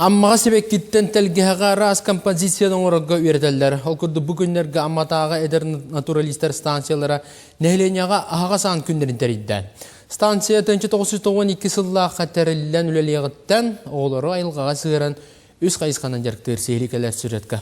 Аммаҕа сибэккиттэн тэлгэһэҕэ араас композицияны оҥорорго үөрэтэллэр. Ол курдук бу күннэргэ Амматааҕы эдэр натуралистар станциялара нэһилиэнньэҕэ аһаҕас аан күннэрин тэрийдэ. Станция 1992 сыллаахха тэриллэн үлэлиэҕиттэн оҕолору айылҕаҕа сыһыаран үс хайысханан дьарыктыыр сиһилии кэлэр сюжетка.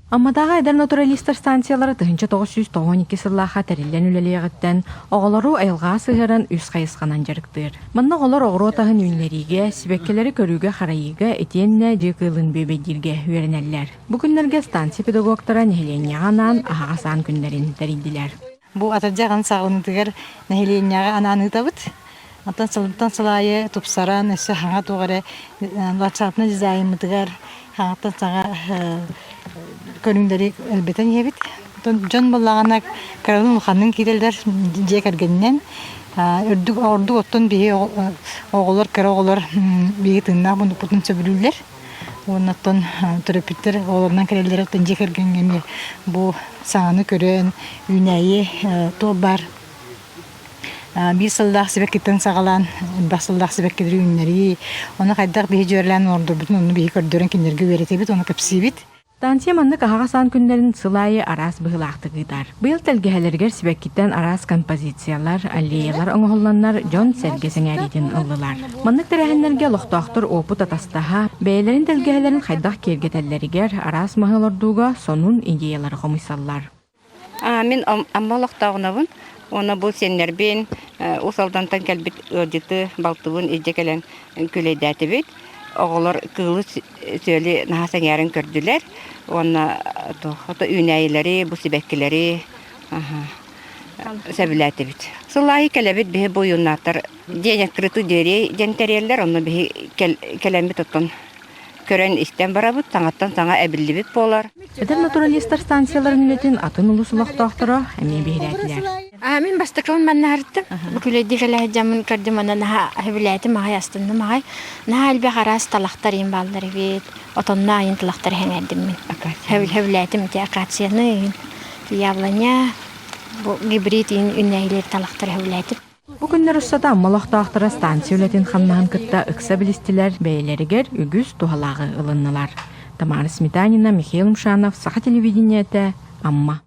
Амматааҕы эдэр натуралистар станциялара 1992 сыллаахха тэриллэн үлэлиэҕиттэн оҕолору айылҕаҕа сыһыаран үс хайысханан дьарыктыыр. Манна оҕолор оҕуруот аһын үүннэриигэ, сибэккилэри көрүүгэ-харайыыга итиэннэ дьиэ кыылын бүөбэйдииргэ үөрэнэллэр. Бу күннэргэ станция педагогтара нэһилиэнньэҕэ анаан аһаҕас аан күннэрин тэрийдилэр. Бу атырдьах ын саҕаланыытыгар нэһилиэнньэҕэ анаан ыытабыт. Оттон сылтан сыл аайы тупсаран, өссө саҥа туох эрэ ландшафтнай дизайнмытыгар саҥаттан саҥа көрүҥнэри элбэтэн иһэбит. Оттон дьон буоллаҕына кыралыын улаханныын киирэллэр дьиэ кэргэнинэн. Үрдүк ордук оттон биһи оҕолор кыра оҕолор биһиги тыыннаах муннукпутун сөбүлүүллэр. Уонна оттон төрөппүттэр оҕолорунан кэлэллэр оттон дьиэ кэргэҥҥэ эмиэ бу саҥаны көрөн үүнээйи туох баар биир сыллаах сибэккиттэн саҕалаан элбэх сыллаах сибэккилэри үүннэрии, ону хайдах биһи дьүөрэлээн оҥордорбутун онну биһи көрдөрөн кинилэргэ үөрэтэбит, ону кэпсиибит. Станция маннык аһаҕас аан күннэрин сыл аайы араас быһыылаахтык ыытар. Быйыл тэлгэһэлэригэр сибэккиттэн араас композициялар, аллеялар оҥоһулланнар дьон-сэргэ сэҥээриитин ыллылар. Маннык тэрээһиннэргэ олохтоохтор уопут атастаһа, бэйэлэрин тэлгэһэлэрин хайдах киэргэтэллэригэр, араас маһы олордууга сонун идеялары хомуйсаллар. Мин Амма олохтооҕунабын уонна бу сиэннэрбин Уус Алдантан кэлбит ыалдьыты балтыбын илдьэ кэлэн күлэйдээтибит. Оҕолор кыылы сүөлү наһаа сэҥээрэн көрдүлэр уонна үүнээйилэри, бу сибэккилэри сөбүлээтибит. Сыл аайы кэлэбит биһи бу юннаттар день открытых дверей диэн тэрийэллэр, онно биһи кэлэммит оттон көрөн-истэн барабыт, саҥаттан саҥа эбиллибит буолар. Эдэр натуралистар станцияларын үлэтин атын улуус олохтоохторо эмиэ биһирээтилэр. Мин бастакыбын маннаһарыттым. Бу күлэйдии кэлэ сылдьаммын көрдүм, онон наһаа сөбүлээтим аҕай, астынным аҕай. Наһаа элбэх араас талахтар иин бааллар эбит. Отонно айын талахтар сэҥээрдим мин. Сөбүлээтим ити акацияны, яблоня, бу гибрид иин үүнээйилэр талахтары сөбүлээтим. Бу күннэр устата Амма олохтоохторо станция үлэтин хамнаһын кытта ыкса билистилэр, бэйэлэригэр үгүс туһалааҕы ылыннылар. Тамара Сметанина, Михаил Мшанов, Саха телевидениетэ, Амма.